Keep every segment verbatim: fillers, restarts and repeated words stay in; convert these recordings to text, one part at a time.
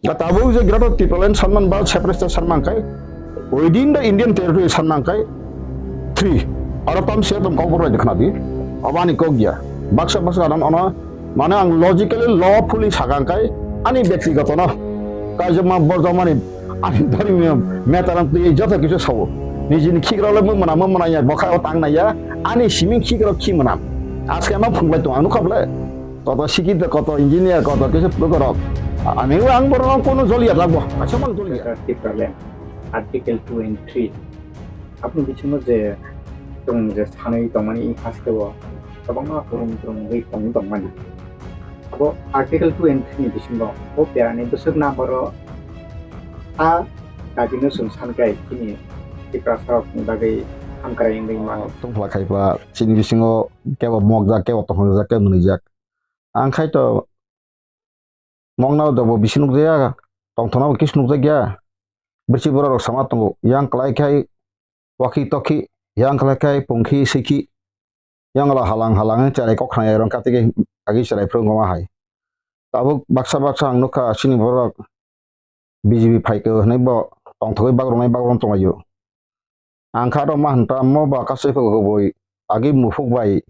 Da tabuk je Greater Tipraland sanman ba separate state sanman kai, within the Indian territory sanman kai, three. Aro tam se tam kok borok khna di. Abani kok ya. Baksa baksa adan ono, mane ang logically, lawfully sakang kai, ani byaktigoto no. Kaijak ma borjak mani, ani dhormiyo matter ang twi joto kisu sao. Nijini khikrok le mung mana, mung mana ya, bokha o tang na ya, ani siming khikrok khi mana. Aske ma phunglai tong, ang nukha ble. Koto sikit, koto engineer, koto kisa phurukorok. Ani ang borok kono joliya lagbo. Kaisa man joliya. Tipraland, Article two and three. Aboni bisingo je chwng je sanwi tongmani haste o kwbangma kwrwng kwrwng wngwi tong tongmani. Abo Article two and three ni bisingo o berani bwswk nang oro a dabi no chwng sankai chini Tiprasa rok ni bagwi hamkrai wngwi mano. Tongphla khaipa chini bisingo kebo mokjak, kebo tongthokjak, kebo mwnwijak. Ang khai to mokna dobo bisi nukjaya, tongthokna bo kisu nukjakya. Bwrwi borok rok sama tongo, yang kwlai khai wakhi tokhi, yang kwlai khai pungkhi swikhi, yang lo halang halang cherai kok khnai rong kati ke agi cherai phuru wngma hai. Tabuk baksa baksa ang nukha chini borok B J P phaikhe hwnwi bo tongthokgwi bagrwnai bagrwng tonglaio. Ang kha rw ma hwn ta mo ba kasui phai kubui agi muphuk bai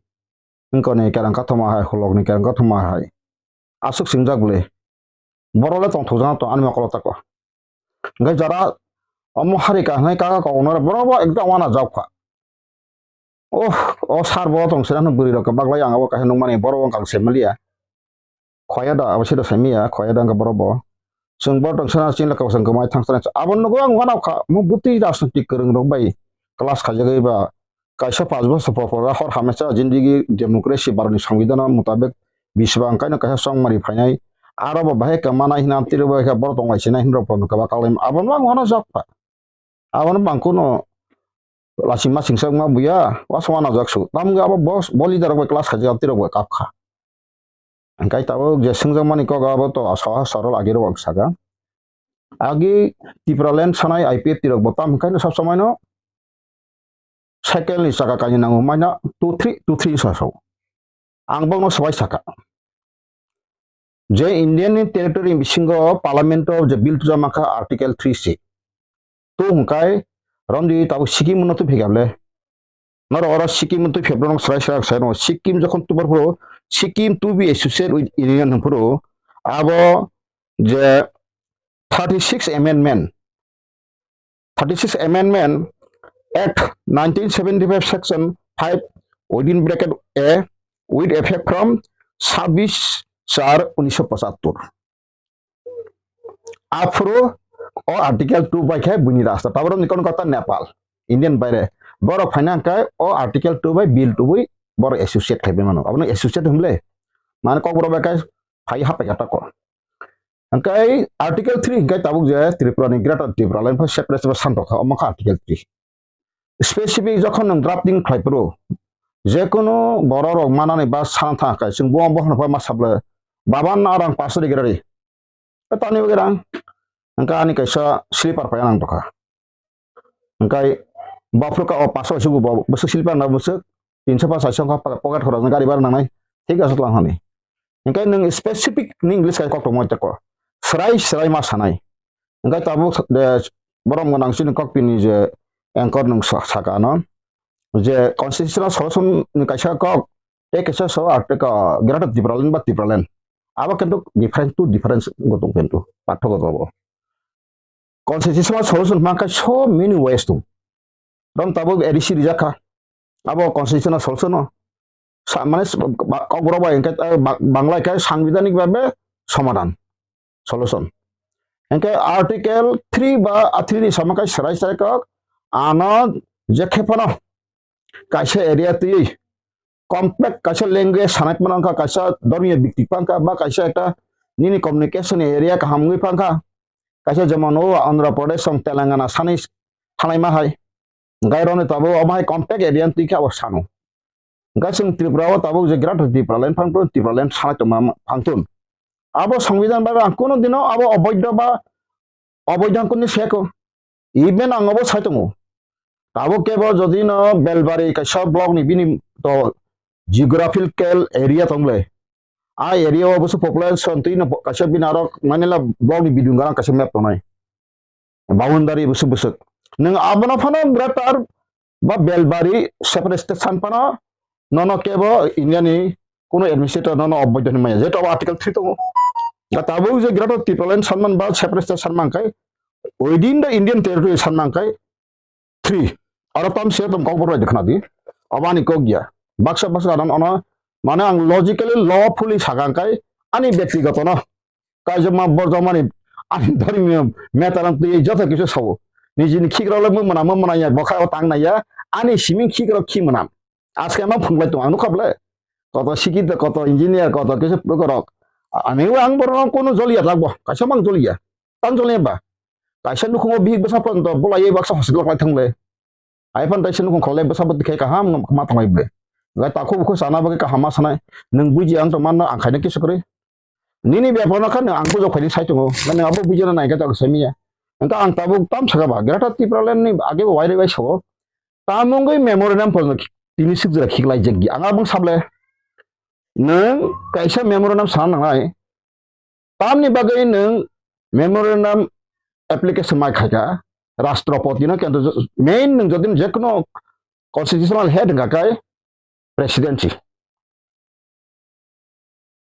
wngkoni kerang kathoma hai, khulokni kerang kathoma hai. Aswk swngjak bwle. Borok le tongthokjak tong ani mokolo tako. Hwnkhe jara omo hari kahwnai kaka koknai borok bo ekdam uanajak kha. Oh, o sar bo tong sera hwnwi bwrwi rok khe baglai ang abo kaisa nukmani borok wng kang se maliya. Khoya da abo sida saimiya, khoya da wngkha borok bo. Chwng borok tong sera chini lokha chwng kwmai thang sera. Abo nugo ang uanakha mo bwtwi rajnitik kwrwng rok bai class khaijagwi ba kaisa panch bosor por por hor hamesa jindigi democracy Bharatni Songbidan mutabek biswang kaino kaisa chongmari phainai. Aro bo bahai kwmana hina amtwi rok bai khe borok tong lai sinai hinwi rok bo nukha ba kalai abo no ang uanajak kha. Abono bangkhuno lachima singsa wngma buya, wasongma najak su. Tamungkhe abo bo, bo leader rok bai class khaijak, amtwi rok bai kap kha. Hwnkhe tabuk je swngjakmani kok abo to saha sorol agi rok saka. Agi Tipraland sanai I P F T rok bo tam hwnkhe no sab somai no cycle ni chaka kainwi nango maina two three, two three sa sao. Ang bokno swbai saka. Je Indian ni territory ni bisingo parliament o je bill tujak mankha article three C. Tu hwnkhe romdi tabuk Sikkim no tu phikable. Norok oro Sikkim twi phepro nok srai srai sai no. Sikkim jokhon tubar phuru, Sikkim to be associated with Union hwn phuru, abo je thirty six amendment, thirty six amendment Act nineteen seventy five section five within bracket A with effect from sabbish char unisho pochattor. Aphuru o article two bai khe buini rasta. Taboro ni kono kota Nepal, Indian baire. Borok phaina hwnkhe o article two bai bill tubui borok associate khai mano. Abono associate hwnle. Mane kokborok bai khe phai hapai kha tako. Hwnkhe article three hwnkhe tabuk je Tripura ni Greater Tripura line pha separate separate santok kha, omo kha article three. Specific jokhon nwng drafting khlai phuru, jekunu borok rok manani ba sana thang khe, chwng bo bokhno pha ma sable, baba na rang paso ri gra ri. Tani bagwi rang, hwnkhe ani kaisa sleeper pai nang tokha. Hwnkhe bophuru ka o paso sugu bo bwswk sleeper na bwswk, tinso pa saiso wngkha pocket khoroknwi gari bara nangnai, thik aswk lang hani. Hwnkhe nwng specific ni English kai kok tongmani tei kok. Srai srai ma sanai. Hwnkhe tabuk de borom gwnang chini kokpini je anchor nwng sa-, saka ano. Je constitutional solution ni kaisa kok, tei kaisa so, ar tei ka Greater Tipraland ba Tipraland. Abo kintu different, two different go tong kintu, pathok go tong. Constitutional solution hwnka so many ways tong. Rom tabuk A D C rijak kha. Abo constitutional solution no. Sa-, mane s-, ba-, kokborok bai hwnkhe, eh, ba-, Bangla khe sangbidhanik bhabe somadhan, solution. Hwnkhe article three ba, ah, three ni sama khe srai srai kok, ano je khe phano kaisa area twiwi compact kaisa language sanai phano wngkha, kaisa dhormiyo bikti phano wngkha, ba kaisa ekta nini communication area kaham wngwi phano wngkha, kaisa jemon o Andhra Pradesh song Telangana sanwi thanai ma hai. Hwnkhe roni tabuk omo hai compact area ni twi khe abo sano. Hwnkhe chwng Tripura o tabuk je Greater Tipraland phang tun, Tipraland sanai tongma phang tun. Abo Songbidan bai ang kunu dino abo oboidho ba oboidho ang kunu seko. Even ang obo sai tongo. Tabuk kebo jodi no Belbari kaisa block ni bini to geographical area tong le. A area o busu population twi no kaisa bini aro manila block ni bidung garang kaisa map tongnai. Boundary busu busuk. Nang abono phano greater ba Belbari separate state san phano nono kebo India ni kuno administrator nono oboido hinmaya. Jeto article three tongo. Ga tabuk je greater Tipraland sanman ba separate state sanman kai within the Indian territory sanman kai three. Aro tam se tom kok borok de khna di. Abani kok ya. Baksa baksa adan ono mane ang logically lawfully sagang kai ani bektigoto no. Kaijak ma borjak mani ani dhormi metaran twi joto kisu sao. Nijini khikrok le mung mana mung mana ya bokha o tang na ya. Ani siming khikrok khi mana. Aske ma phunglai tong ang nukha ble. Koto sikit koto engineer koto kisu borok. Ani ang borok kono joliya tak bo. Kaisa mang joliya. Tang joliya ba. Kaisa nukhungo bihik bwsa pon to bolai baksa hospital khai thangle. Ai phan taisa nukhung kholai bwsa bo tikhai kaham ma thanglai ble. Gai takhu bukhu sana bagwi kaham ma sanai. Nung buji ang to manno ang khaina kisu kwrwi. Nini bepar no kha nung ang bujo khaini sai tongo. Nang abo buji na nai ka to sai miya. Engka ang tabuk tam saka ba. Greater Tipraland ni age bo wairi bai sao. Tamungwi memorandum pon tini sik jora khiklai jek gi. Ang abang sable. Nung kaisa memorandum sana nangnai. Tamni bagwi nwng memorandum application mai khaika Rashtrapati no, kintu main nwng jodi jekono constitutional head wngkha kai presidency.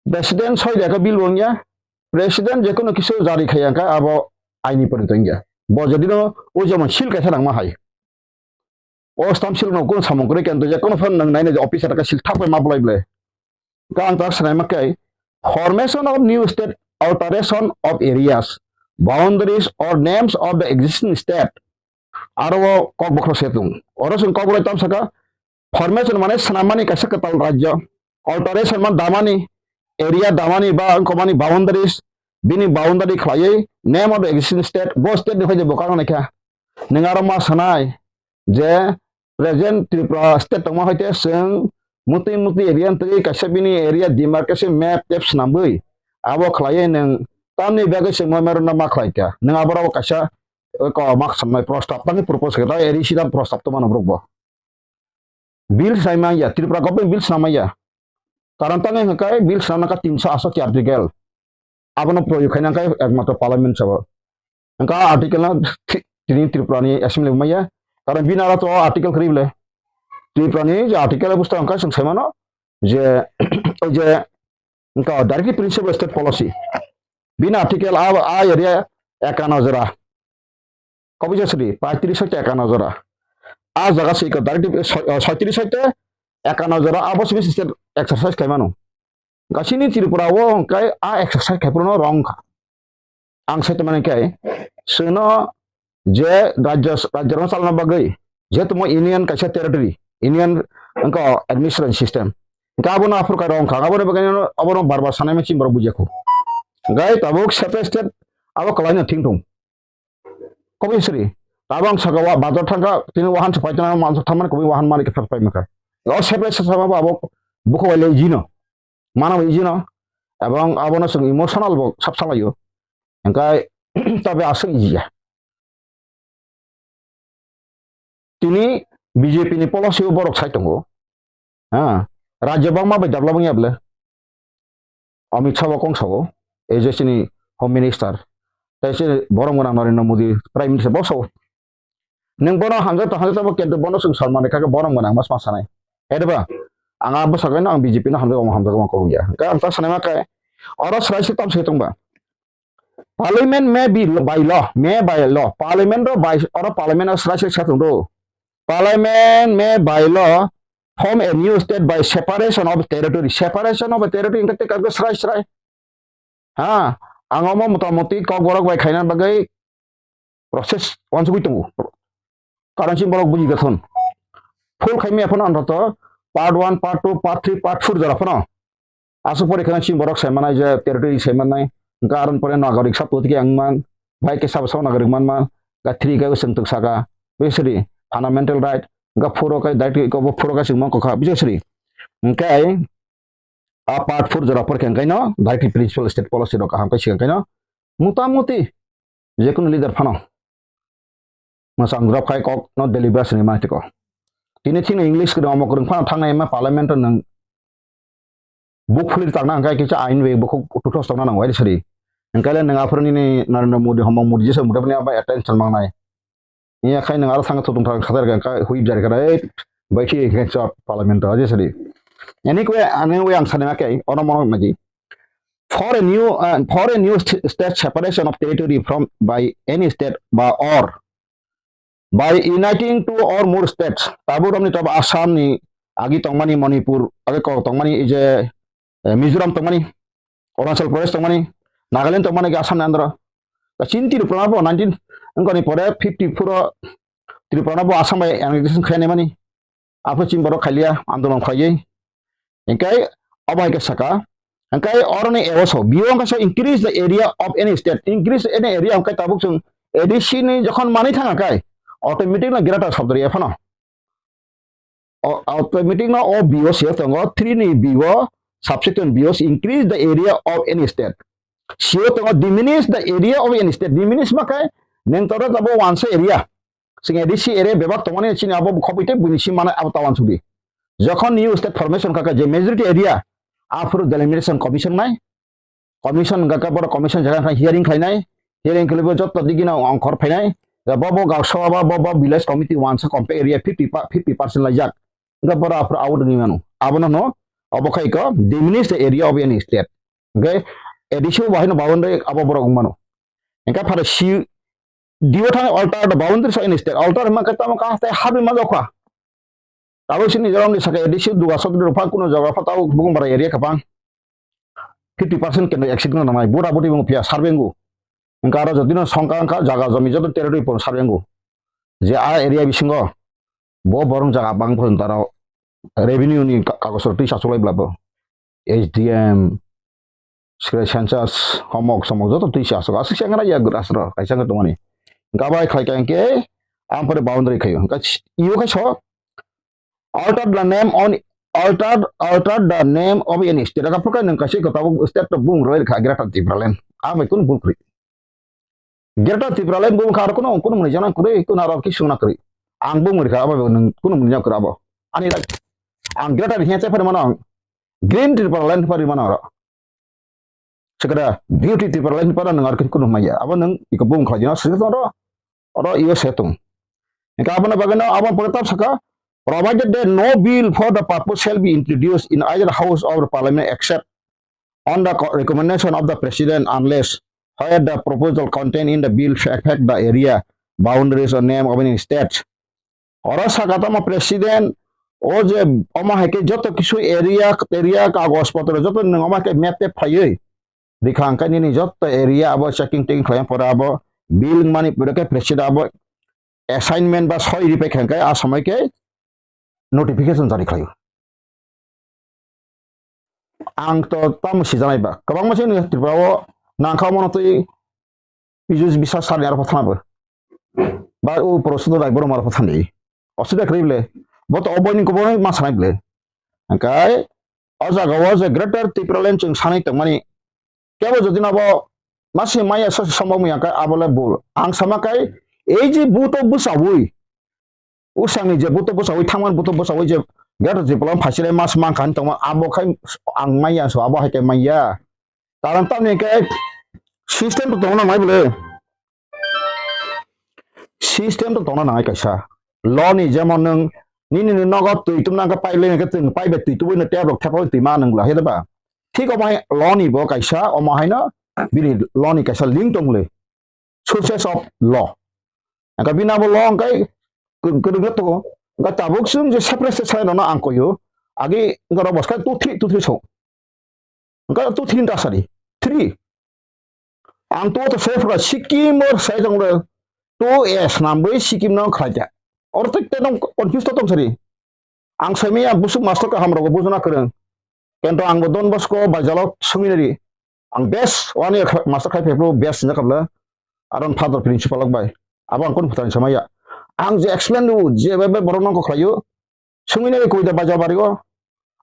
President soi deka bill wngya, president jekono kisu jari khaya wngkha abo aini porito wngya. Bo jodi no o jemon seal kaisa nangma hai. O stamp seal no kun samung kwrwi khe, je kono phan nang naina je officer ka seal thap ma bulai ble. Ka ang tak sanai ma kai, formation of new state, alteration of areas, boundaries or names of the existing state. Aro o kok bokhro se tung. Oro sung kok bokhro tam saka, formation mane swnam mani kaisa kwtal rajya. Alteration man damani, area damani ba wngkha mani boundaries, bini boundary khlaiwi name of the existing state, bo state ni phai je bokang naikha. Nwng aro ma sanai je present Tripura state tongma hai te chwng mutwi mutwi area twi kaisa bini area demarcation map tep swnamwi abo khlaiwi nwng tamni bagwi chwng memorandum ma khlai kha. Nwng abo kaisa ko mak sanai prostab tangwi propose khe ta area sida prostab to mano borok bo. Bill swnamya, Tripura government bill swnamya. Karon tangwi hwnkhe bill swnamna kha tinso aswk article. Abono proyog khaina khe ekmatro parliament sabo. Hwnkhe article no thi-, tini Tripura ni assembly maya. Karon bini aro to article kwrwi bole. Tripura ni je article busto hwnkhe chwng sai mano je, o je, hwnkhe directive principle state policy. Bini article a, a area ekano jora. Kobisa sri, paitris hoite ekano jora. A jaga se iko directive soi-, soitris hoite ekano jora, abo simi state exercise khaimano. Gasini Tripura o hwnkhe a exercise khai phuru no wrong kha. Ang sai tongmani khe, chwngno je rajya, rajya rok chalna bagwi, jehetu mo union kaisa territory, union wngkha administration system. Hwnkhe abono aphuru kha wrong kha, aboni bagwi abono bar bar sanai ma chini borok bujiya kho. Hwnkhe tabuk separate state abo kwlaino thing thung. Koboi sri. Tabang saka wa bazar thangka, tini wahan se paitana mansa thamani koboi wahan mani kepar pai maka. O separate sasa ma abo bukho wale jino. Mana bai jino. Abang abono sung emotional bo sab salayo. Engkai tabe asung iya. Tini B J P ni policy o borok sai tongo. Ha, rajya bangma bai dabla bangya bole. Amit Shah bo kong sao, A J C ni Home Minister. Tai se borom gwnang Narendra Modi Prime Minister bo sao. Neng bono hamjak to hamjak tamo kento bono sung salmani kake borom gwnang mas mas sanai. Edeba, ang abo sakai no ang B J P no hamjak omo hamjak omo kok ya. Ka ang ta sanai ma kai, oro srai se tam se tongba. Parliament may be by law, may by law. Parliament ro by, oro Parliament ro srai srai sa tong do. Parliament may by law form a new state by separation of territory. Separation of territory engke te kago srai srai. Ha, ang omo motamoti kok borok bai khaina bagwi process wansugwi tongo. Karon si borok buji gathon. Full khaimi aphano anto part one, part two, part three, part four jora phano. Aswk pore kheno chini borok sai manai je territory sai manai. Hwnkhe aron pore nagorik sabo tike ang man, bai khe sabo sabo nagorik man man. Ga three ga chwng twk saka, bisri fundamental right. Ga four o kai direct ko bo four o kai chwng mangkha, bisri. Hwnkhe a part four jora pore khe hwnkhe no direct principle state policy rok kaham khe siya hwnkhe no. Mota moti jekunu leader phano mwchang jora phai kok no deliberation ni manai tiko. Tini thikno English kwrwng omo kwrwng phano thangnai ma parliament o nwng buk phuli tangna hwnkhe kisa ain bai bukhuk tuthos tongna nango, ai sari. Hwnkhe le nwng aphuru nini Narendra Modi, Homang Modi jesa muda phani aba attention mangnai. Iya khai nwng aro thang thutung thang khatar hwnkhe whip jari kharai bai khi hwnkhe chop parliament o, je sari. Anyway, anyway, ang sani ma khe ono mono nagi. For a new, uh, for a new st-, state separation of territory from by any state ba or by uniting two or more states, tabuk romni tab Assam ni agi tongmani, Manipur agi kok tongmani, ei je, eh, Mizoram tongmani, Arunachal Pradesh tongmani, Nagaland tongmani, Assam ni andro. Ta chini Tripura bo nineteen wngkani pore fifty-four o Tripura bo Assam bai annexation khainai mani. Aphuru chini borok khailia andolon khlaiwi. Hingkai abo hai khe saka. Hingkai oroni eoso, biyo hingka so increase the area of any state. Increase any area hingkai tabuk chwng A D C ni jokhon manwi thanga kai, automatic no greater sabdari ephano. O, automatic no o biyo sio tongo, three ni biyo, subsequent biyo increase the area of any state. Sio tongo diminish the area of any state. Diminish ma kai, neng toro tabo wansa area. Sing A D C area bebak tongmani chini abo khobwi tei buini sim manai abo ta wansukdi. Jokhon new state formation kaka je majority area, aphuru delimitation commission nai, commission hwnkha khe borok commission jaga khe hearing khlainai, hearing khlaibo joto digino ongkhor phainai, bo bo gausaba ba bo bo village committee wansa compact area fifty pa-, fifty percent laijak, hwnkhe borok aphuru out wngwi mano. Abono no obo khai khe diminish the area of any state. Hwnkhe A D C bo haino boundary abo borok wng mano. Hwnkhe phare si D O thani alter the boundaries of any state. Alter hwnma khe tamo kaha tei habi ma jokha. Abo sini Mizoram ni saka A D C duga sotri rok phang kuno jaga pha tao bukung bara area kha phang. Fifty percent kendra exit no nanai. Bura buti bung phiya survey ngu. Hwnkhe aro jodi no songkha wngkha jaga jomi joto territory pon survey ngu. Je a area bisingo bo borong jaga bang pon taro revenue ni ka-, kagos rok twi sasulai bla bo. S D M, Secretary census, homok somok joto twi se aswk. Aswk se wngna ya aswk kaisa wngwi tongmani. Hwnkhe abo hai khlai kha hwnkhe ang pore boundary khaio. Hwnkhe io khai so, alter the name on, alter, alter the name of any state. Aka phukai nwng kaisa kwtal state to bung roi kha Greater Tipraland. Abai kun bung kri. Greater Tipraland bung kha aro kuno, kuno muni jana kri, kuno aro ki sungna kri. Ang bung rikha abo nwng kuno muni jana kri abo. Ani right. Ang Greater hiya chai phari mano ang. Green Tipraland phari mano aro. Sekada beauty Tipraland para nang arke kuno maya. Abo nang iko bung khlai jina sik oro. Oro iyo setung. Ika abana bagana abang pore tap saka, provided that no bill for the purpose shall be introduced in either house of the parliament except on the co-, recommendation of the president unless where the proposal contained in the bill affect the area, boundaries or name of any state. Oro saka tamo president, o je omo hai khe joto kisu area, area kagoj potro joto nwng omo hai khe map tep phaiwi rikha hwnkhe nini joto area abo checking teking khlai pore abo bill mani pore khe president abo assignment ba soi ripai kha hwnkhe a somoi khe notification jari khlaio. Ang to tamo sijanai ba. Kwbangma se Tripura o nangkha mano twi pijus bisa sani aro thana bo. Ba o prosto dai boro maro thani. Osida kri ble. Bo to obo ni kobo ma sanai ble. Angkai o jaga o je Greater Tipraland chwng sanai tongmani. Kebo jodi nabo masi maya sosi sombong maya kai abo le bul. Ang sama kai ei je buto bwsawi. Usangni je buto bwsawi thangman buto bwsawi je Greater Tipraland phaisile mas mankha hin tongma abo khai ang maya so abo hai kai maya. Karon tamni kai system to tongna mai bole. System to tongna nangai kaisa. Law ni jemon nung nini ni nogo twi tumna ka pai le ka twi pai be twi tubui no tep rok thepa twi ma nung la he ba. Thik omo hai law ni bo kaisa omo hai no bini law ni kaisa link tong le. Sources of law. Angka bini abo law angkai kwrwngna tongo. Angka tabuk sung je separate state sai no ang koyo. Agi angka robos kai two three two three so. Angka two three ta sari. Three. Ang to to sai phra Sikkim or sai tong le. To S nambai Sikkim no khlai ta. Or tek te nong confuse to tong sari. Ang saimaya busuk master kaham rogo bujuna kwrwng. Kento ang bo Don Bosco baijalo sumina ri. Ang best one year kha-, master khai phaiphuru best sinja kabla. Aron father principal ok bai. Abo ang kun phutani samaya. Ang je explain du je bai bai borok nang khlayu. Sumina ri kuida baijal barigo.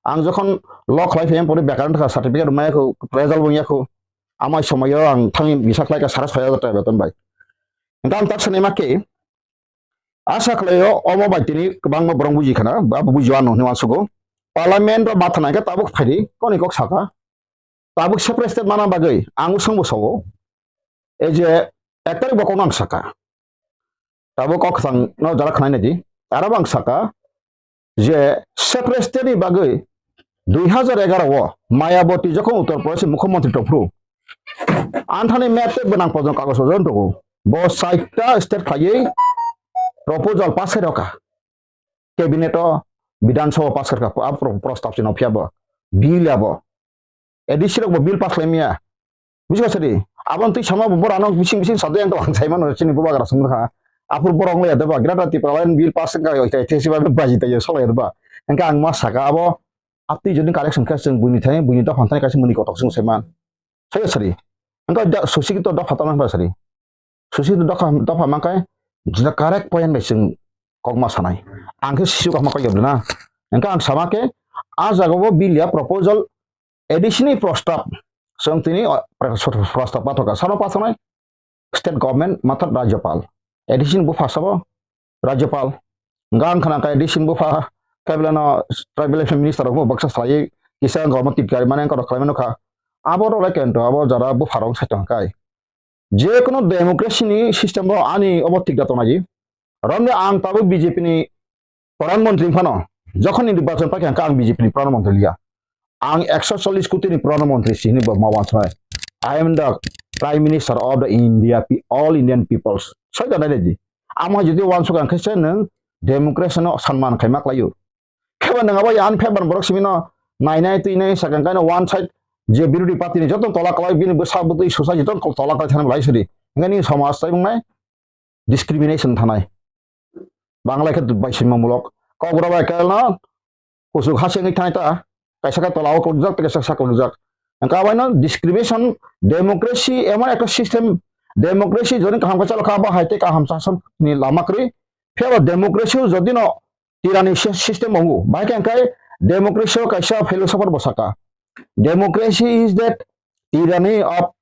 Ang jokhon law khlai phai pore bekaran thaka certificate maya khu, result bo yakhu. Amai somayo ang thangni bisa khlai ka sara soya jata beton bai. Engka ang tak sani ma ke. Asa khlaio omo bai tini kwbangma borok buji khana, ba buji ano hinwi uansugo. Parliament o matha nai khe tabuk phaidi, koni kok saka. Tabuk separate state mana bagwi ang usang bo sao. Ei je ek tarik bo kokno ang saka. Tabuk kok khasang no jara khnai naidi. Aro bo ang saka je separate state ni bagwi dui hazar egaroh o Mayawati jokhon Uttar Pradesh ni mukhyamantri tongphuru, anthani map tei bwnang pojong kagoj pojong tongo. Bo saita state khlaiwi proposal pass khai rokha. Cabinet o, Bidhan Sabha pass kharkha, a pro-, prostab chini phiya bo, bill abo. A D C rok bo bill pass khlaimya. Buji kha sadi, aboni twi sama bo borano bising bising sajak ang to ang saimano chini bubagra sumukha. Aphuru borok wngya deba, Greater Tipraland bill pass wngkha, oi, tai, thesi ba baji tai, solo ya deba. Engkha ang ma saka abo, aptwi jodi correction kha chwng buini thani, buini dopha thani kaisa muni kotok chwng saiman. Saya sari. Engkha da, susi to dopha tama ba sari. Susi dopha, dopha mangkai, jila correct point bai chwng kokma sanai. Ang khe sisu kokma kok yabna. Engkha ang sama khe, a jaga o bill ya proposal A D C ni prostab. Chwng tini, o, prostab pathoka. Sano pathanai state government mathar Rajyapal. A D C ni bupha sabo Rajyapal. Gang khana kai A D C ni bupha, kaiblano tribal affairs minister rok baksa salai kisa government titkari mane korok khlai mano kha. Abo rok lai kento, abo jara bupha rok sai tong kai. Je kono democracy ni system o ani obo thik da tongnai. Romde ang tabuk B J P ni Pradhan Mantri phano, jokhon ni nirbachon paikha, ang B J P ni Pradhan Mantri liya. Ang ekso chollish koti ni Pradhan Mantri sini bo ma wansai. I am the Prime Minister of the India, pe-, all Indian peoples. Sai da nai di. Amo jodi wansuk ang khe se nwng democracy no sanman khai ma khlaio. Kheba nwng abo yan phebar borok simi no nai nai twi nai sakang kaino one side je birodhi party ni joto tola kalai bini bwsa bwtwi susa joto tola kalai thani belai sidi. Hingke ni somaj tai wngnai discrimination thanai. Bangla khe bai sima mulok. Kok bura bai kelno kusuk ha sengwi thai ta, kaisa khe tola o kwlwkjak, kaisa sak kwlwkjak. Hingke abaino discrimination, democracy emon ekta system, democracy joni kaham khe chalo kha, abo hai tei kaham sason ni lama kwrwi. Phiya ba democracy o jodi no tirani sy-, system wngo, bai khe hingke democracy o kaisa philosopher bo saka, "Democracy is that tyranny of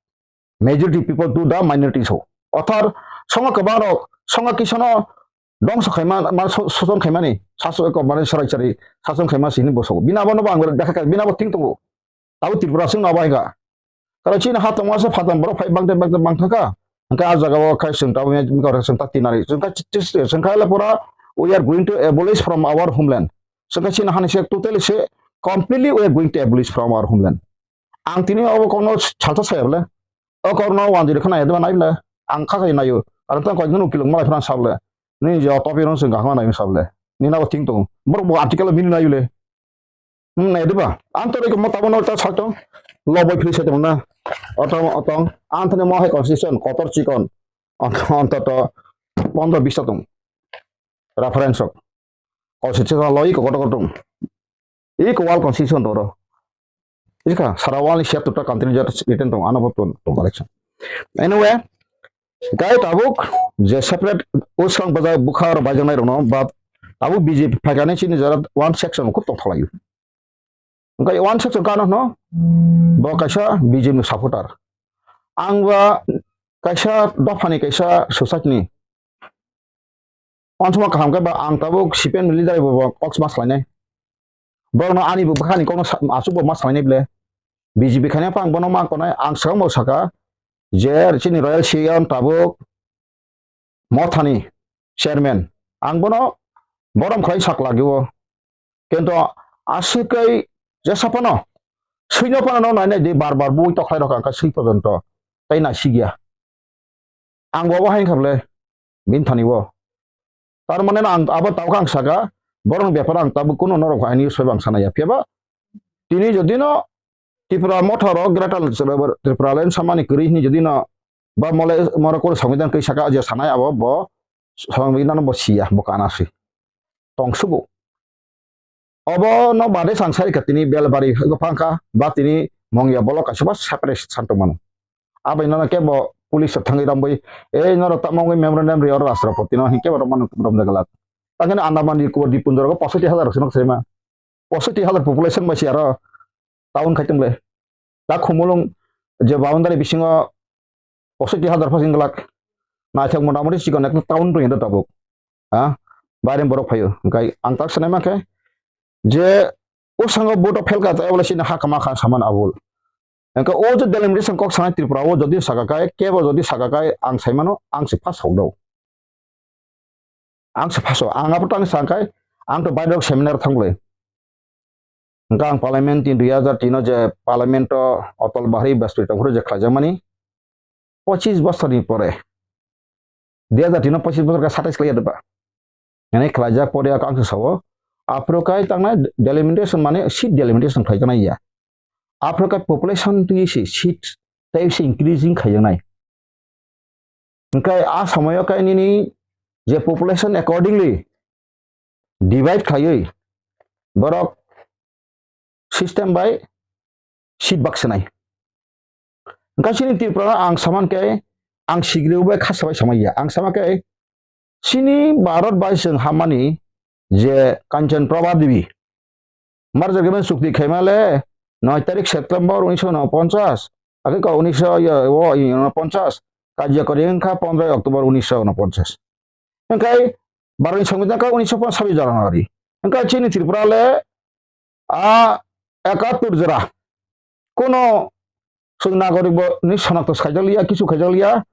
majority people to the minorities" ho. Othar songo kwbang rok, songo kisono dongso khaima, ma, so-, soson khaimani, saso-, ko, mane sorai chari sason khaima sini bosok. Bini abo no bo ang dekha kha, bini abo thing tongo. Abo Tripura sing abo hai kha. Karo chini ha tongma se phatam borok phai bangte bangte bang thaka. Hingke a jaga o khai chwng tabuk ya, chwng ta tinari. Chwng ta chi-, chi-, chwng kha le pura, "We are going to abolish from our homeland." Chwng kha chini hani se totally se completely we are going to abolish from our homeland. Ang tini abo kokno salsa saya bole. O kokno wanjiri khna ya deba nai bole. Ang kha khai nayo. Aro tang koi gunu kilok malai phran sable. Ni je topi ron sing gahma nai sable. Ni na bo thing tong. Borok bo article bini nayo le. Hmm, nai deba. Ang to reko mo tabo no ta salto. Loboi phri se tong na. Otong, otong. Ang tini mo hai constitution kotor chikon. Ant-, antoto pondro bista tong. Reference rok. Constitution lo iko kotor kotor tong. Iko wall constitution tong ro. Ika sara wall ni siya tuta country jat written tong, ano bo tong, tong collection. Anyway, gai tabuk je separate usang baja bukha ro bajangnai rokno, but tabuk B J P phaikani chini jara one section khub tong thalaio. Hingke one section kano hwno, bo kaisa B J P ni supporter. Ang ba kaisa dophani kaisa society ni. Wansukma kaham khe ba ang tabuk C P M ni leader bo, bo kok ma salainai. Borokno ani bo bwkhani kokno sa-, aswk bo ma salainai ble. B J P khaina phang bono ma konai, ang swkang bo saka je chini Royal Siyam tabuk Mothani chairman. Ang bono borom khlai sak lagio. Kintu aswk kai jesa phano swino phano no nainai di bar bar bui tokhlai rok ang kha swi porjonto. Tai nai sigya. Ang bo bo hai kha ble bini thani bo. Tar mane no ang abo tawkha ang saka, borok ni bepar ang tabuk kuno norok hai news bai bang sana ya. Phiya ba tini jodi no Tripura motha rok Greater Tripura Land samani kwrwi hini jodi no ba mole moro koro Sambidan twi saka je sanai abo bo Sambidan bo siya bo kana si. Tong sugo. Obo no bade sang sai kha tini Belbari phang kha ba tini Mongya bolok kaisa ba separate san tong mano. Abai no kebo police rok thangwi rambwi, "Ei norok tamo wngwi memorandum ri oro Rashtrapati no," hinkhe bo rok mano romjak glak. Tangkhe no Andaman Nicobar Dipundor rok posoiti hazar rok se nok sema. Posoiti hazar population bai si aro town khai tong le. Ta Khumulwng je boundary bisingo posoiti hazar pha sing glak. Naithok mota moti chikon ekta town tong tabuk. Ha? Baire borok phaio. Hingkai ang tak sanai mankhe je O sango vote o phelka tei obo le chini ha kama kha saman abul. Hwnkhe o je delimitation kok sanai Tripura o jodi saka kai, kebo jodi saka kai ang sai mano, ang se pass hok do. Ang se pass o, ang abo tang sa kai, ang to bairok seminar thanglai. Hwnkhe ang parliament tin dui hazar tin o je parliament o Atal Bihari Vajpayee tongphuru je khlaijakmani, pochis bosorni pore, dui hazar tin o pochis bosor khe satais khlai ya doba. Hwnwi khlaijak pore ang se sao, aphuru kai tangnai delimitation mane seat delimitation khlaijaknai ya. Aphuru kai population twi se seat tei se increasing khaijaknai. Hwnkhe a somoyo kai nini je population accordingly divide khlaiwi borok system bai seat bak swnai. Hwnkhe chini Tripura ang saman khe ang sigri bai khasa bai samai ya. Ang sama khe chini Bharat bai chwng hammani je Kanchan Prabha Devi, Marjagriman chukti khaima le noi tarik September unisho unoponchas, akhe ko unisho yo, o, unoponchas, karjakori wngkha pondro October unisho unoponchas. Hwnkhe Bharatni Songbidan kha unisho ponchas January. Hwnkhe chini Tripura le a ekattur jora. Kono chwng nagorik bo ni sonakto khaijak liya, kisu khaijak liya.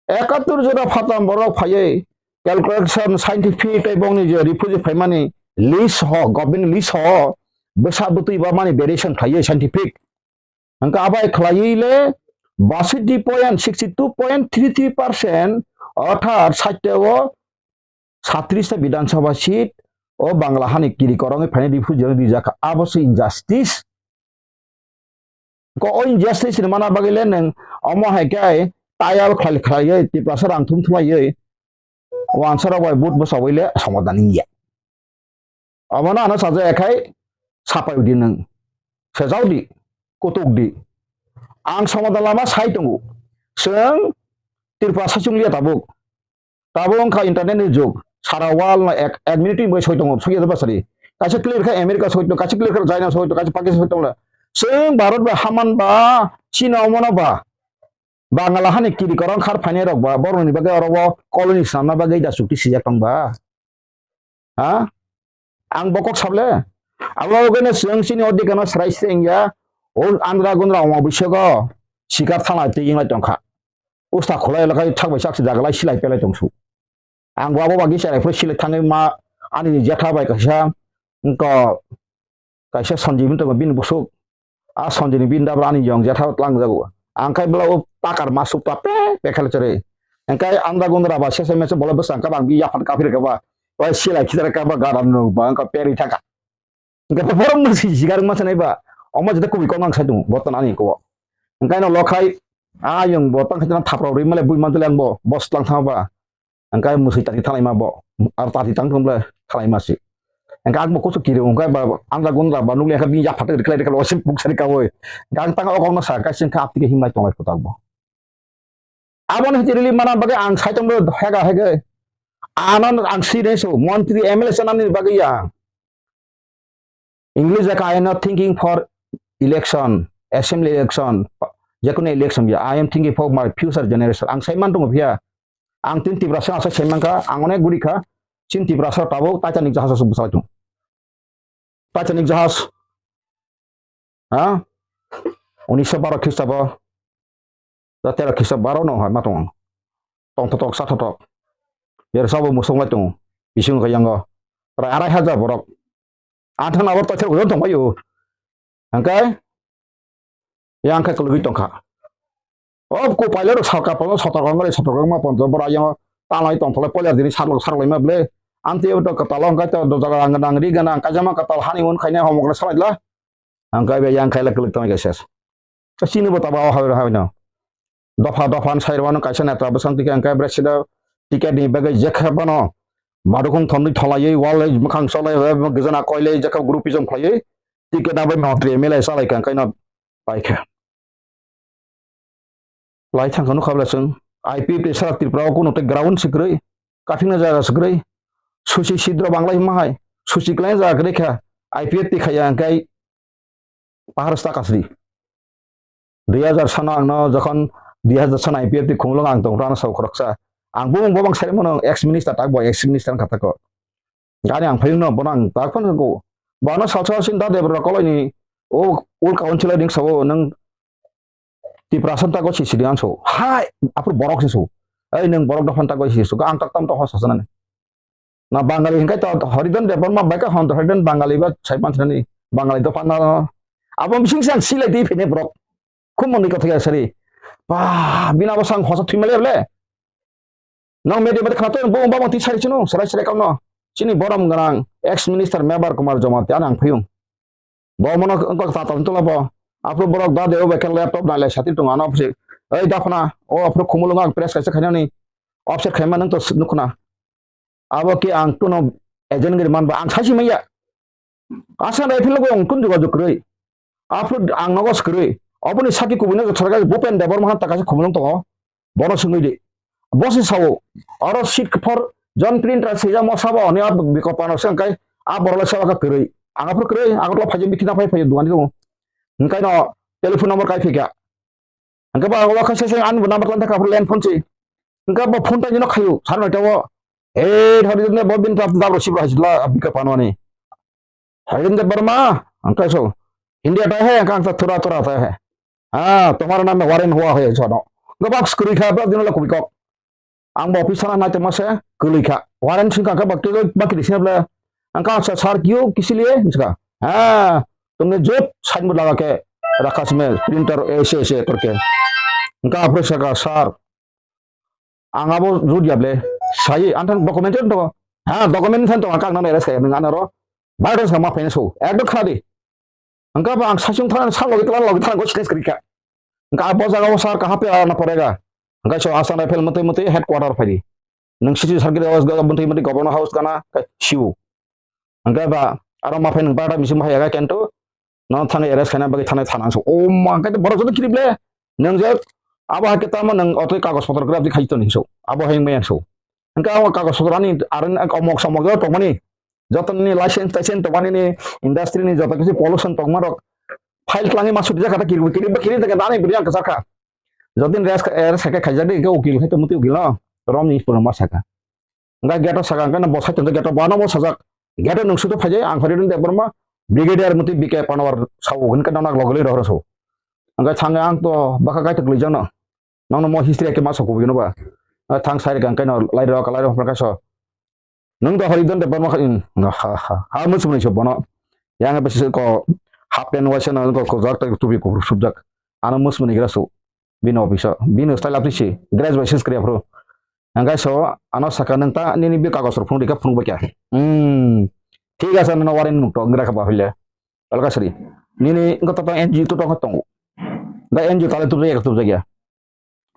Ekattur jora phatam borok phaiwi calculation scientific tei bongni je refugee phaimani list ho, government list ho, bwsa bwtwi ba mani variation khlaiwi scientific. Hwnkhe abai khlaiwi le basiti point sixty two point three three percent, orthat site o satris ta Bidhan Sabha seat o Bangla hani kiri korongwi phainai refugee rok rijak kha. Abo se injustice. Ko o injustice ni mana bagwi le nwng omo hai khe tayal khlai khlaiwi Tiprasa rang thum thumaiwi wansarok bai vote bwsawui le somadan wngya. Omono ano sajak ya khai sapai di nwng. Sejak di, kutuk di. Ang somadan lama sai tongo. Chwng Tiprasa chungliya tabuk. Tabuk wngkha internet ni jug. Sara world no ek, ek minute ni bagwi soi tongo, soi ya basari. Kaisa clear kha America soi tongo, kaisa clear kha China soi tongo, kaisa Pakistan soi tongo. Chwng Bharat bai haman ba, China omono ba. Bangla hani kiri korong khar phainai rok ba, borok ni bagwi oro o colony swnamna bagwi da chukti sijak tong ba. Ha? Ang bo kok sable. Abo ugeno chwng chini o dikano srai se wngya. O andra gundra wngma bisogo sikar thanglai twi wnglai tongkha. Usta khulai lakai thak bai sak se jagalai silai pelai tongsu. Ang bo abo bagwi cherai phuru silai thangwi ma ani jetha bai kaisa wngkha. Kaisa Sanjibini tongo bini busuk. A Sanjibini bini dabra ani yong jetha tlang jago. Ang kai bela o takar masuk ta pe pe khela chore. Ang kai andra gundra ba sese mese bola bwsang ka bang bi yapan kapir ka ba. Oi silai khidar ka ba garam no ba ang ka peri thaka. Ang ka borom no si sigar ma sanai ba. Omo jeta kubi kong ang sai tung botan ani ko. Ang kai no lokhai a yong botan khai thapra ri male bui man tele ang bo bos tlang thang ba. Hingke musui tati thalaima bo, aro tati tang thung ble thalaima si. Hingke ang bo kuchuk kiri hingke ba andra gundra ba nukle hingke bini yapha tei rikhlai rikhlai osim puk sari kawi. Hingke ang tang o kokno sa kaisa hingke aptike himlai tonglai phutak bo. Aboni hiti rili mana bagwi ang saitung bo hega hege. Ano ang si resu montri M L A sanani bagwi ya. English jaka, "I am not thinking for election, assembly election, jekunu election ya. I am thinking for my future generation." Ang sai man tongo phiya. Ang tin Tiprasa ang sai sai mankha, ang onek guri kha. Chin Tiprasa tabuk Titanic jahaj asuk bwsai tongo. Titanic jahaj. Ha? Unisho baro Khristabo. Da tera kisa baro no hai ma tongo. Tong thotok sa thotok. Yer sabo musung lai tongo. Bising kha yango. Rai arai hajar borok. Anthang abo toithar ujon tong bayo. Hangkai. Yang kha kulugui tongkha. O ko pailor sarkar palo sotok rong rai sotok rong ma ponto bora yang tanai tong thole poiler dini sarlok sarlok ma ble. Anti to katalo hangkai to jaga ang nang ri gana ang kajama katal hani un khaina homok na salai la. Ang kai be yang kai la klik tong ses. Chini bo taba o hawi hawi no. Dopha dopha sai rwano kaisa netra bwsang tike ang kai bre sida ticket ni bagwi jekha bano. Badukhung thomni tholaiwi wal mukhang solai gizana koilai jekha groupism khlaiwi ticket abai montri M L A salai kha ang kai no paikha. Lai thangkha nukha bwla chwng I P F T sara Tripura o kunu tei ground se kwrwi, kaphikna jaga se kwrwi, suchi sidro banglai hwnma hai, suchi kwlai jaga kwrwi kha, I P F T khaiya hwnkhe pahar sta kasri. Dui hazar sano ang no jokhon dui hazar sano I P F T khumulwng ang tong phuru ano sao khoroksa. Ang bumung bo bang sai mano ex minister tak bo ex minister wngkha tako. Gani ang phai no bono ang tak phano ko. Bano salsa sin da Debra koloi ni o ul kaun chilai ning sabo nang Tiprasa ta go sisi di ang so. Hai, apur borok si so. Ei nang borok dophan ta go sisi so. Ang tak tam to hos hos nani. Na Bangali hingkai to Haridan Debbarma bai ka hon Haridan Bangali ba sai pan sani Bangali dophan na. Abo bising sang silai di phene borok. Khum mani kotha ya sari. Ba, bina bo sang hosa thui male ble. Nang media mate khana to bo ba mati sari chino, sarai sarai kamno. Chini borom ganang ex minister Mebar Kumar Jamatia ang phiyung. Bo mono ko ta ta tola bo. Apro borok da de o bekel laptop na le sati tung ano apsi. Ei da khana, o apro khumulung ang press kaisa khainani. Offset khaima nang to nukhna. Abo ke ang kuno agent giri manba ang saisi maya. Asa dai philo ang kun juga jukrui. Apro ang nogo skrui. Oboni saki kubui no thorga Bupen Debor mahan takasi khumulung tongo. Bono sungui di. Bosi sao. Oro seat for John printer sija mo sabo ni ab biko pano sangkai a borole sabo ka krui. Ang apro krui, ang lo phaji mithi na phai phai duani ko. Engkai no telephone number kai phika. Engka ba wa kha se se an number lan thaka apro len phone si. Engka ba phone ta jino khayu. Sar noi tawo. Eh, thari ne bo bin ta da ro sibra hajla abika panwani. Haridan Debbarma, engka so. Hindi ata hai, engka engka thura thura ata hai. Ah, tumhara naam mein warrant hua hai, so no. Engka box kuri kha, ba dino la kubi kok. Ang bo office sana nai tongma se kwlwi kha. Warrant sing kha khe ba kilo ba kiri sina ble. Ang ka sa sir kyo kisi liye hinska. Ha, tumne jot sign board laga ke rakha sime printer aise aise karke. Ang ka apre saka sir. Ang abo jot ya ble. Sai antan document to. Ha, document than to ang ka nang arrest kaya nang anaro. Virus ma phaina so. Ekdom khadi. Hingke ba ang saichung thang, sa logi tla logi thang, go sikes krika. Hingke abo jaga o sar kaha pe ana porega. Hingke so Assam Rifle mutui mutui headquarter phaidi. Nang city circle house ga mutui mutui governor house gana, siu. Hingke ba aro ma phai nang bada misi ma yaga kento. Nang thani arrest khaina bagwi thani thana so. O ma, hingke borok joto kirible. Nang je abo hai ke tamo nang otoi kagoj potro grab di khai toni so. Abo hai maya so. Hingke abo kagoj potro ani aro omok somok jo tongmani. Jotoni license taisen tongmani ni industry ni joto kisi pollution tongma rok file tlangi ma suti jakha ta kiri kiri ba kiri ta ani bidi ang kasakha. Jotoni res res khe khaijak de ukil khai to muti ukil no rom ni pura ma saka. Nga gate o saka nga bo sai tong gate o bana mo sajak gate o nung sutu phai ang phari de borma brigadier muti B K Panwar sao hin ka nanak logoli rohor so. Nga thang ang to baka kai to glijang no. Nang no mo history ke ma sokubui no ba. Thang sai kang kai no lai ro ka lai ro ka so. Nung da hori don de borma kha in. Ha ha ha. Mus muni so bono. Yang be ko half pant waisa na ko ko jak ta tubi ko subjak. Ano mus muni gra so. Bino office o. Bino style apni si. Dress by sis kre pro. Ang kai so ano saka nang ta nini bi kagos ro phung dikha phung ba kya. Hmm. Thik asa no warin muk to ngra kha ba hile. Alka sri. Nini ko to N G O to to tongo. Da N G O tale tu ya tu ya.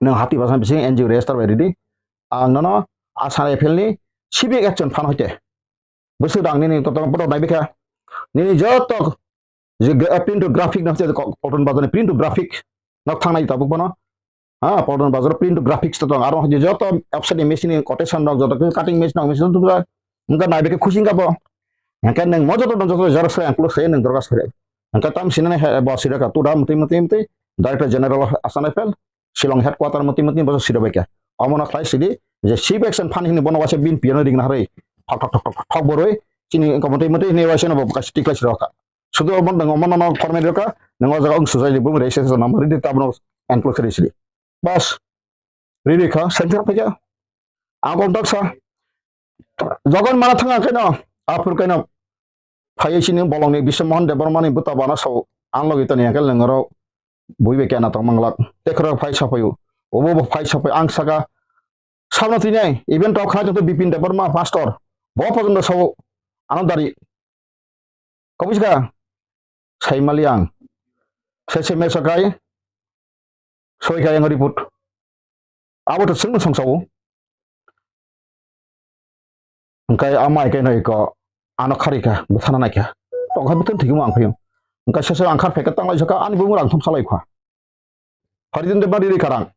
Nang hati basan bising N G O register bai ridi. Ang nono Assam Rifle ni civic action phan hoite. Bwswk dang nini kotor bodo nai bikha. Nini joto je gra-, print to graphic na hoite ko-, Phaltan Bazar ni print to graphic nok thangnai tabuk bono. Ha, Phaltan Bazar print to graphics to tong. Aro hoite joto offset ni machine ni quotation nok joto cutting machine nok machine to tong. Wngkha nai bikha khusi wngkha bo. Hingkhe nang mo joto nang joto xerox khlai ang klo se nang dorga sere. Hingkhe tam sinani he bo sireka tu da mutui mutui mutui Director General of Assam Rifle. Shillong headquarter moti moti boso siro bai kha. Omo no khlai sidi je chief action phan hini bono waisa bin piyano ring na hari. Thok thok thok thok thok boroi chini ko moti moti hini waisa no bo kasi tikla siro kha. Sudo omo dang omo no format ro kha. Nang o jaga ung sujai di bung reise sa number di tabno enclose kri sidi. Bas. Riri kha center pai kha. Ang kong tak sa. Jogon mana thanga keno. Apur keno. Phaiwi chini bolongni Biswamohan Debbarmani bwta bana sao, ang logi toni angkel nengoro bui bai kena tong manglak. Tekhoro phai sapaio. Obo bo phai sapai ang saka, "Sabno tini, event rok khlai tongtho Bipin Debbarma pastor." Bo pojono sao, ano dari. Kabuska, saimali ang. Sese me sakai, soi kaya ngari put. Abo to sung song sao. Engkai ama ikai no iko ano khari kha, bwthana nai kha. Tong kha bwthang thikimo ang phiyung. Engkai sese ang khar phai kha tanglai saka ani bumung rang thum salai kha. Hari din de bari ri karang.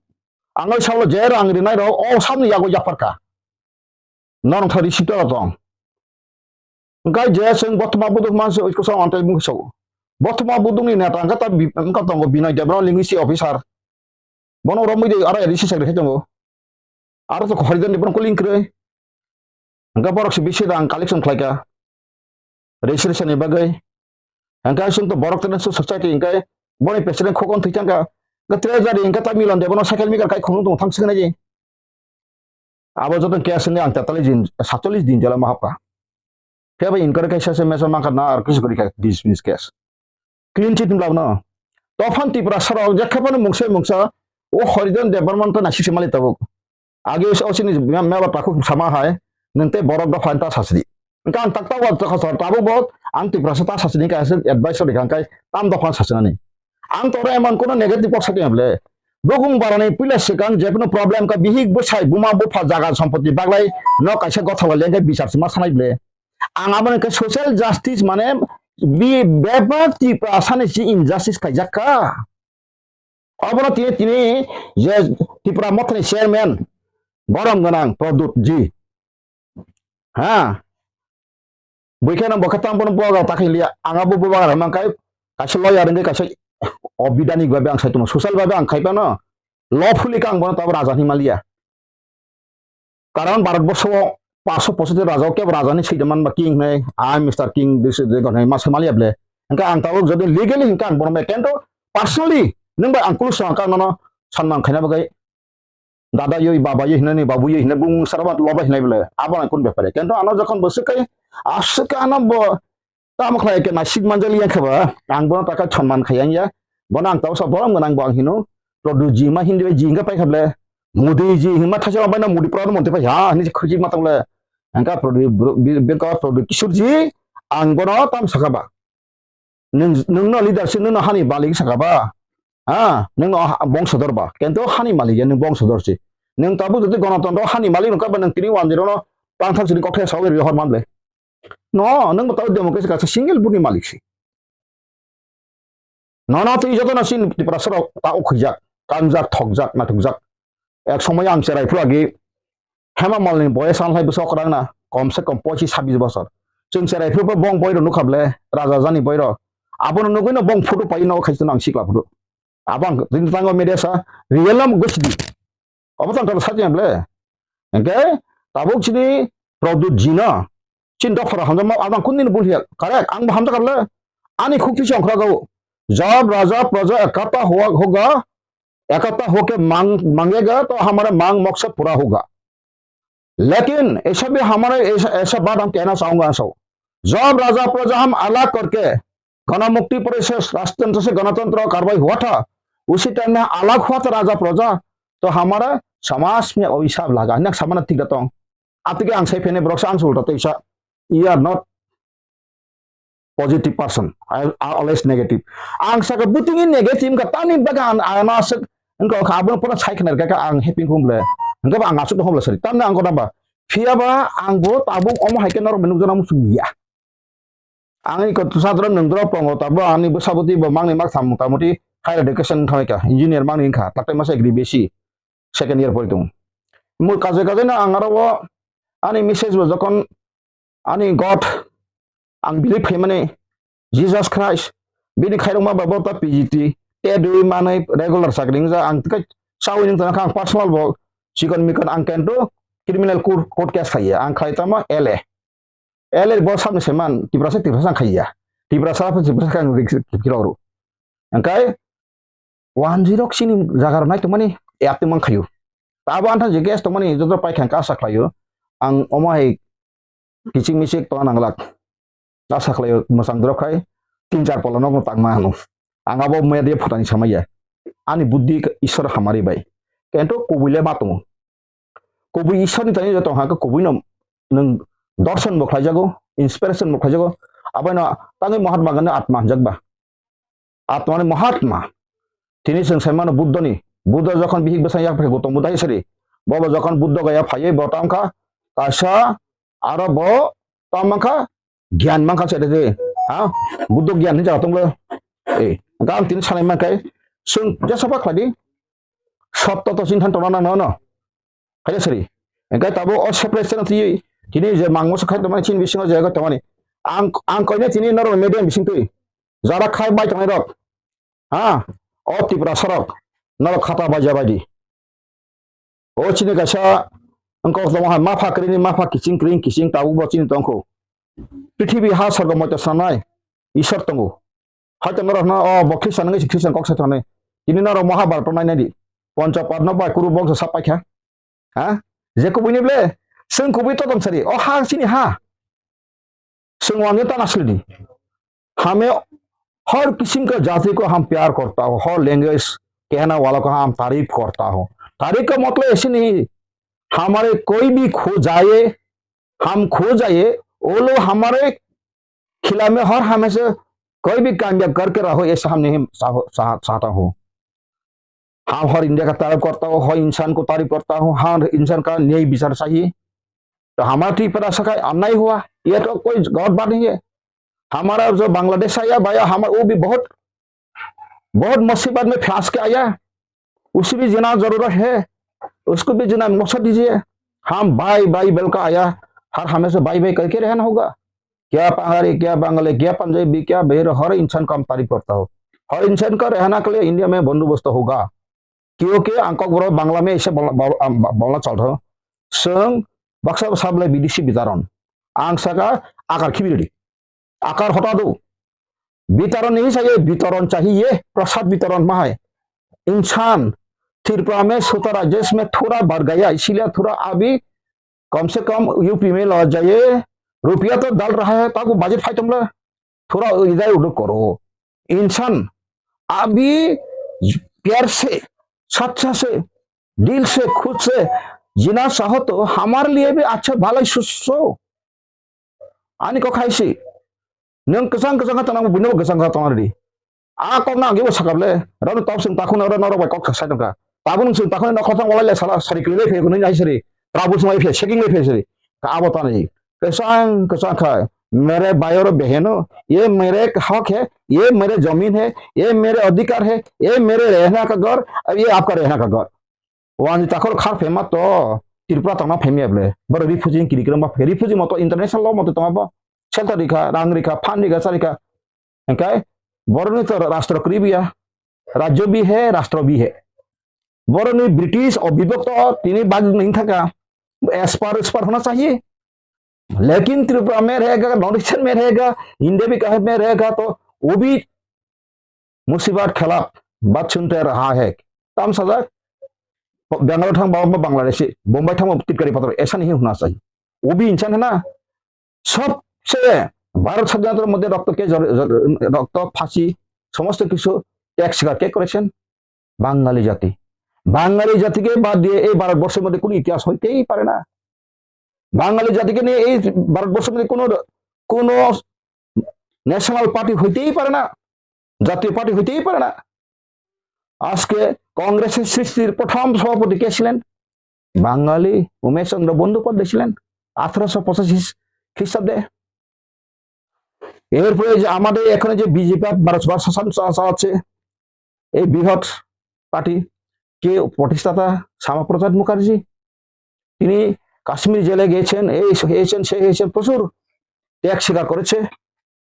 Ang oi salo je rang ri nai ro o samni yago yapar kha. Norong thari sita tong. Engkai je seng bothoma buduk manse oisko sa antai bung so. Bothoma buduk ni neta engka ta bi-, engka tongo Binoy Debra linguistic officer. Bono romwi de ara risi sagri khai tongo. Aro to khori dan de bono kuling kre. Engka borok si bisi rang collection khlai kha. Registration ni bagwi. Hingke chwng to borok tene society hingke boni president khokon thwi thangka. Hingke treasury hingke ta milon de bono cycle maker kai khunung tong thang siknai je. Abo joto case ni ang tetalis din, satchallis din jela ma hapka. Khe bai inquiry kaisa se mesa mangkha na ar kisa gori kha dismiss case. Clean chit mlab no. Tophon Tipra sarok je khe bono mungsa mungsa o Horijan Debbarman to nasi simali tabuk. Age o chini meba takhuk sama hai, nung tei borok dopha ta sasidi. Hingke ang tak tak wa khosor tabuk bo ang Tiprasa ta sasidi hingke aswk advice rikha hingke tam dopha sasinani. Ang toro emon kono negative kok sakya ble. Bukung barani puila swkang jekunu problem ka bihik bwsai buma bupha jaga sompoti baglai no kaisa gotha wale hingke bichar sima sanai ble. Ang abo hingke social justice mane bi bebak Tiprasa ni si injustice kaijak ka. Obono tini, tini je Tipra Mothani chairman borom gwnang Pradyut ji. Ha? Buikhe no bokhe tamo bono bubagra ta khailiya. Ang abo bubagra hwnmang kai kaisa lawyer wngwi kaisa obidani gwi ang sai tongma social bai ang khai phano lawfully kang bono tabo raja hinmaliya. Karon Bharat borso o paanch sho pochoti raja o kebo raja ni swi man ba king hinwi, I am Mister King, this is the god hinwi ma swi maliya ble. Hingke ang tabuk jodi legally hingke ang bono bai kento personally nwng bai ang kulusa ang kang nono sanman khaina bagwi dada yoi, baba yoi hinani, babu yoi hinani bung sara ba loba hinai ble. Abo ang kun bepare. Kento ano jokhon bo swk kai aswk ano bo Tamo khlai khe naisik manjak liya khe ba, ang bono taka chonman khai yang ya. Bono ang tausa borom gwnang bo ang hino. Produ ji ma hindi ji hinga pai khable. Mudi ji hinma thaisa bai na mudi produ monte pai ha ni khuji ma tangle. Angka produ bengka produ kisur ji ang bono tam saka ba. Nung nung no leadership nung no hani balik saka ba. Ha nung no bong sodor ba. Kento hani malik ya nung bong sodor si. Nung tabu jodi gonotontro hani malik nung ka ba nung tini wan jero no tang thang sini kokhe sawi ri hor man le. No, nung bo tao democracy kaisa single buni malik si. No, no, tei joto no sin Tiprasa rok ta ukhwijak, kanjak, thokjak, natukjak. Ek somoy ang cherai phuru agi Hema Malini boyes ang lai bwsa okrang na, kom se kom pochis sabis bosor. Chwng cherai phuru bong boi rok nukha ble, raja jani boi rok. Abono nugui no bong photo pai no khaisi no ang sikla phuru. Abo ang tini tango media sa, real no gosidi. Obo tang tang sakya ble. Hingke tabuk chini Pradyut jino. Chini dophara hamjakma abang kundini bul hiya. Correct, ang bo hamjakar le. Ani khukti se ongkhra gao. Jab raja praja ekata hoa hoga, ekata hoke mang mangega to hamare mang moksa pura hoga. लेकिन ऐसा भी हमारे ऐसा, ऐसा बात हम कहना चाहूंगा सब। जब राजा प्रजा हम अलग करके गणमुक्ति परिषद राष्ट्रतंत्र से गणतंत्र कार्रवाई हुआ था, उसी टाइम में अलग हुआ था राजा प्रजा, तो हमारा समाज में अभिशाप लगा। Next samana tiga tong. Atike ang sai phene borok sa ang sulta tei sa, you are not positive person, I, I always negative. Ang saka buting negative ka tani baga an ana sek engko kha abon pura sai khnar ka ang happy khum le. Engko ang asuk hom le sari. Tamna ang ko namba. Phiya ba ang bo tabuk omo hai ke norok nukjana musu ya. Ang iko sadro nungdro pongo tabo ani bo saboti bo mangni mak sam motamuti higher education thangka engineer mangni kha takte masa agri besi second year pori tung. Mui kaje kaje na ang aro ani message bo jokon ani God ang believe khaimani Jesus Christ bini khairokma ba bo ta P G T te dui manai regular chakri wngja ang tikai chawi nung tana kha ang personal bo chikon mikon ang kento criminal court, court case khaiya ang khai tamo L A. L A bo sabni seman Tiprasa Tiprasa ang khaiya. Tiprasa Tiprasa ang rik kiro ru. Angkai one zero sini jaga ro nai tongmani ya tongmang khayu. Abo antha je gas tongmani joto pai khan kasa khlayu. Ang omo hai kichik michik tongna nanglak. Asa khlaio mwchang dorok khai tin char pola nokno tangma ano. Ang abo media phutani samaya. Ani buddhi Ishwar hamari bai. Kento kubui le ma tongo. Kubui Ishwar ni tani joto hake kubui no nwng dorson bo khlaijago, inspiration bo khlaijago. Abai no tangwi Mahatma Gandhi atma hanjak ba. Atmani Mahatma. Tini chwng sai mano Buddhoni. Buddha jokhon bihik bwsai yak phai Gautam Buddha hai sari. Bo bo jokhon Buddha gaya phaiwi bo tamo kha kaisa aro bo tamo mankha gyan mankha se de. Ha? Buddha gyan hinwi jaga tonglo. Eh, gam tini sanai mankai. Chwng jesa ba khlai di. Sotto to chini than tongna nang no. Khaja sari. Engkai tabo o separate channel twi tini je mangmo se khai tongmani chini bisingo je khai tongmani. Ang ang koine tini norok media bising twi. Jara khai bai tongnai rok. Ha? O Tiprasa rok. Norok khata bai jabai di. O chini kaisa engkok tongo ha mapha kring mapha kiching kring kiching tabuk bo chini tongkho. Prithibi ha sorgo moito sanai Isor tongo. Haito norok no o bo Khristan wngwi se Khristan kok sai thani. Tini norok Mahabharata nai nai di. Poncho Padma bai Kuru Bongso sap paikha. Ha? Je kubui ni ble, chwng kubui totom sari. O ha chini ha. Chwng wangwi tana sili di. हमें हर किस्म के जाति को हम प्यार करता हो, हर लैंग्वेज कहने वालों को हम तारीफ करता हो। तारीफ का मतलब ऐसे नहीं, हमारे कोई भी खो जाए, हम खो जाए, वो लोग हमारे खिला में हर हमेशा कोई भी कामयाब करके रहो, ऐसा हम नहीं चाहो- चाह- चाहता हूँ। हम हर इंडिया का तारीफ करता हूँ, हर इंसान को तारीफ करता हूँ, हर इंसान का न्याय विचार चाहिए। तो हमारा त्रिपुरा से का अन्याय हुआ, ये तो कोई गलत बात नहीं है। हमारा जो बांग्लादेश आया भाई, हम वो भी बहुत बहुत मुसीबत में फंस के आया, उसे भी जीना जरूरत है, उसको भी जीना मौका दीजिए। हम भाई भाई बोल का आया, हर हमेशा भाई भाई करके रहना होगा। क्या पहाड़ी, क्या बंगाली, क्या पंजाबी, क्या बिहारी, हर इंसान का हम तारीफ करता हो। हर इंसान का रहना के लिए इंडिया में बंदोबस्त होगा। क्योंकि ang kokborok Bangla में ऐसे बोलना, बोल- बोलना चलता हो। Chwng baksa sablai bidisi bitaron. Ang saka akar khibiridi. Akar hota do. Bitaron nahi chahiye, bitaron chahiye, prasad bitaron mahai. इंसान त्रिपुरा में सत्रह राज्य में थोड़ा बढ़ गया, इसीलिए थोड़ा अभी कम से कम यूपी में लौट जाइए, रुपया तो डाल रहा है, ताको बजट फाइट हमला थोड़ा इधर उधर करो। इंसान अभी प्यार से, सच्चा से, दिल से, खुद से जीना चाहो तो हमारे लिए भी अच्छा भला सोचो। Ani kok hai si. Nwng kwchang kwchang kha tongo, buino bo kwchang kha tongo ridi. A kok na agi bo sakable. Rano tok sing takhuna ro norok bai kok sai tongkha. Tabun sing takhuna nokho thang walai le sala sari kili le phe kunui nai sari. Trabul sing lai phe seking le phe sari. Ka abo tani. Kwchang kwchang kha. मेरे भाई और बहनों, ये मेरे हक है, ये मेरे जमीन है, ये मेरे अधिकार है, ये मेरे रहना का घर, अब ये आपका रहना का घर। Wani takhor khar phema to Tripura tongna phemya ble. Boro refugee kiri kiri ma refugee moto international law moto tongma bo. Shelter rikha, rang rikha, fund rikha, charikha. Engkai boroni to rastro kribiya. Rajyo bhi hai, rastro bhi hai. Boroni British obhibhakto tini bag nahi thaka. Aspar aspar hona chahiye. लेकिन त्रिपुरा में रहेगा, north eastern में रहेगा, इंडिया भी कहीं में रहेगा, तो वो भी मुसीबत खिलाफ बात सुनते रहा है। Tam sajak, Bangalore thang ba Bangladeshi, Bombay thang ba Titkari pator, ऐसा नहीं होना चाहिए। वो भी इंसान है ना, सबसे भारत षड्यंत्र मध्य रक्त के जर- जर- रक्त फांसी समस्त কিছু ত্যাগ স্বীকার কে করেছেন? বাঙালি জাতি। বাঙালি জাতিকে বাদ দিয়ে এই ভারতবর্ষের মধ্যে কোনো ইতিহাস হইতেই পারে না। বাঙালি জাতিকে নিয়ে এই ভারতবর্ষের মধ্যে কোনো কোনো ন্যাশনাল পার্টি হইতেই পারে না, জাতীয় পার্টি হইতেই পারে না। আজকে কংগ্রেসের সৃষ্টির প্রথম সভাপতি কে ছিলেন? বাঙালি উমেশ চন্দ্র বন্দ্যোপাধ্যায় ছিলেন আঠারোশো পঁচাশি খ্রিস্টাব্দে। এরপরে যে আমাদের এখানে যে বিজেপি ভারত শাসন চা- চালাচ্ছে, এই বৃহৎ পার্টি, কে প্রতিষ্ঠাতা? শ্যামাপ্রসাদ মুখার্জি। তিনি কাশ্মীর জেলে গেছেন, এই হয়েছেন, সেই হয়েছেন, প্রচুর ত্যাগ স্বীকার করেছে,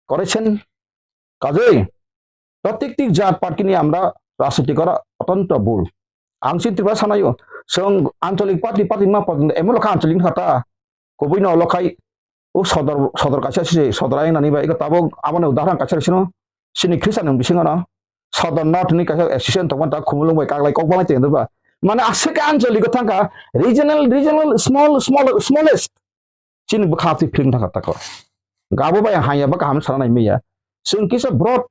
করেছেন। কাজেই প্রত্যেকটি জাত পার্টি নিয়ে আমরা রাজনীতি করা অত্যন্ত ভুল। Ang chini Tripura sanayo, chwng ancholik party, party ma party, emon lokha ancholik kha ta, kubui no lokhai, o sodor, sodor kaisa se, sodor ayang nani bai, iko tabuk aboni udaharan kaisa sino, chini Khristian ni bisingo no, sodor north ni kaisa association tongma ta khumulwng bai kaglai kok balai tengdo ba. Mane aswk ancholik o thangkha, regional, regional, small, small, smallest. Chini bwkha twi phring thangkha tako. Gabo bai ang hanya ba kaham sana nai maya. Chwng kisa broad.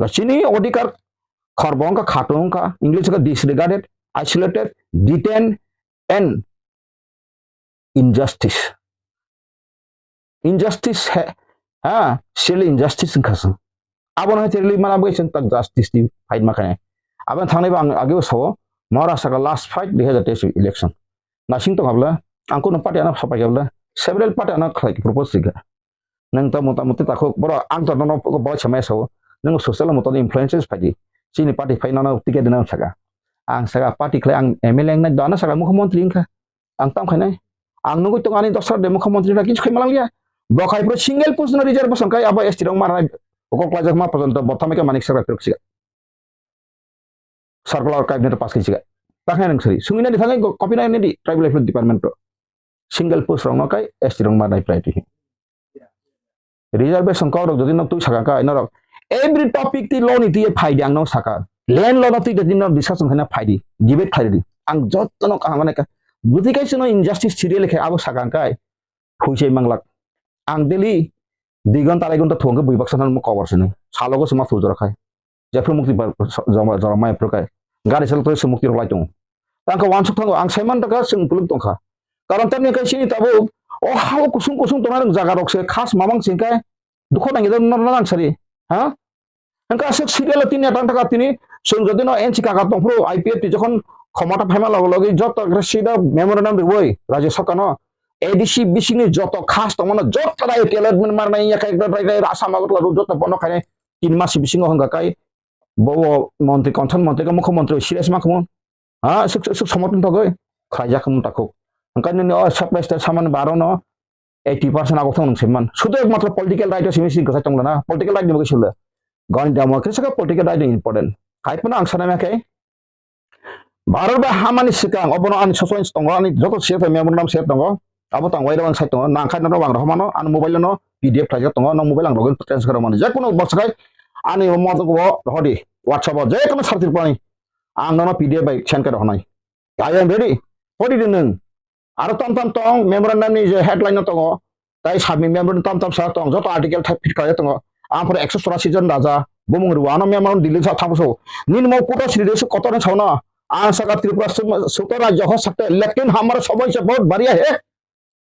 Chini odhikar khorbo wngkha khatung wngkha, English wngkha disregarded, isolated, detained and injustice. Injustice he, ha, sili injustice wngkha chwng. Abono hai release mana bai chwng tak justice ni fight ma khainai. Aboni thangnai bo ang ageo sao, Maharashtra ka last fight dui hazar teis election. Nasing tong habla, ang kuno party ano sapai habla, several party ano khlai propose rika. Nang ta mota moti takhuk, boro ang to nono bo samai sao, nang social moto influences phaidi. Chini party phai nono ticket dina saka. Ang saka party khlai ang M L A nang dana saka mukhyamantri wngkha. Ang tam khainai. Ang nugui tongo ani dosra de mukhyamantri na kichu khai malang liya. Bo khai pro single post no reservation kai abo S T rong marai. Oko klaijak ma porjonto bo thamai khe manik saka pirok siga. Circular cabinet pass khai siga. Takhe nang sari. Sungina ni thangai copy nai ni tribal affairs department to. Single post rong no kai S T rong marai priority. Reservation kok rok jodi no twi saka kha norok, every topic ti law ni twi phai di, ang no saka. Land law no twi jodi no discussion khaina phai di, debate phai di. Ang joto no kaham nai kha. Bwtwi kaisa no injustice serial khe abo saka kha. Phuisai manglak. Ang daily dui ghonta, arai ghonta thung khe bui baksa no kobor sini. Salogo sima thujora khai. Jephru mukti ba-, joma, joma mai phru khai. Gari sal twi sumuk tirok lai tongo. Tang kha wansuk thango, ang saiman ta kha, chwng puluk tong kha. Karon tamni khai sini tabuk, o hao kusung kusung tongna rok jaga rok se khas mamang sing khai. Dukho nang idon nor nang sari. Ha? Hingke aswk serial o tini atang taka tini chwng jodi no N C kaka tongphuru I P F T jokhon khomota phaima logo logi joto khe sida memorandum riwi Rajya Sarkar no A D C bisingni joto khas tongmano joto rai allotment marnai ya kai rai rai Assam Agartala ro joto bono khainai tin mas bisingo hwnka kai bo montri concern montri ka mukho montri serious ma khumon ha suk suk somotun thogoi khlaijak khumon takhuk hwnka nini o sub minister samani baro no eighty percent agok thang nung seman. Sudu ekmatro political right o simi sini kwchai tong lana. Political right ni bagwi sila. Gani damo khe saka political right ni important. Hai phano ang sana khe. Bharat bai hamani swkang obono ani sosoin tongo, ani joto share pai memorandum share tongo. Abo tang waira ang sai tongo. Nang khai no wang rohmano ani mobile no P D F khlaijak tongo. No mobile ang login transfer mani. Je kono boksa khai ani mo to bo rohodi. WhatsApp o je kono sartir pani. Ang no P D F bai send khai rohnai. I am ready. Hodi de nung. Aro tam tam tong, memorandum ni je headline no tongo, tai submit memorandum tam tam sa tong, joto article thai fit khlai tongo. Ang pore ekso chorasi jon raja, bumung rwano memorandum Delhi sa thabuso. Nini mo kuta sri desu kotor ni sauna, ang saka Tripura suk, sukta rajya ho sakte, lekin hamara samajya bahut badi hai,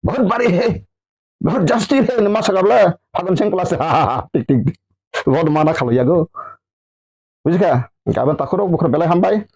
bahut badi hai, bahut jasti hai, ma saka bole, Phagun Singh class, ha ha ha, tik tik tik. Bahut mana khalo yago. Bujikha, gaben takhurok bukhur belai hambai.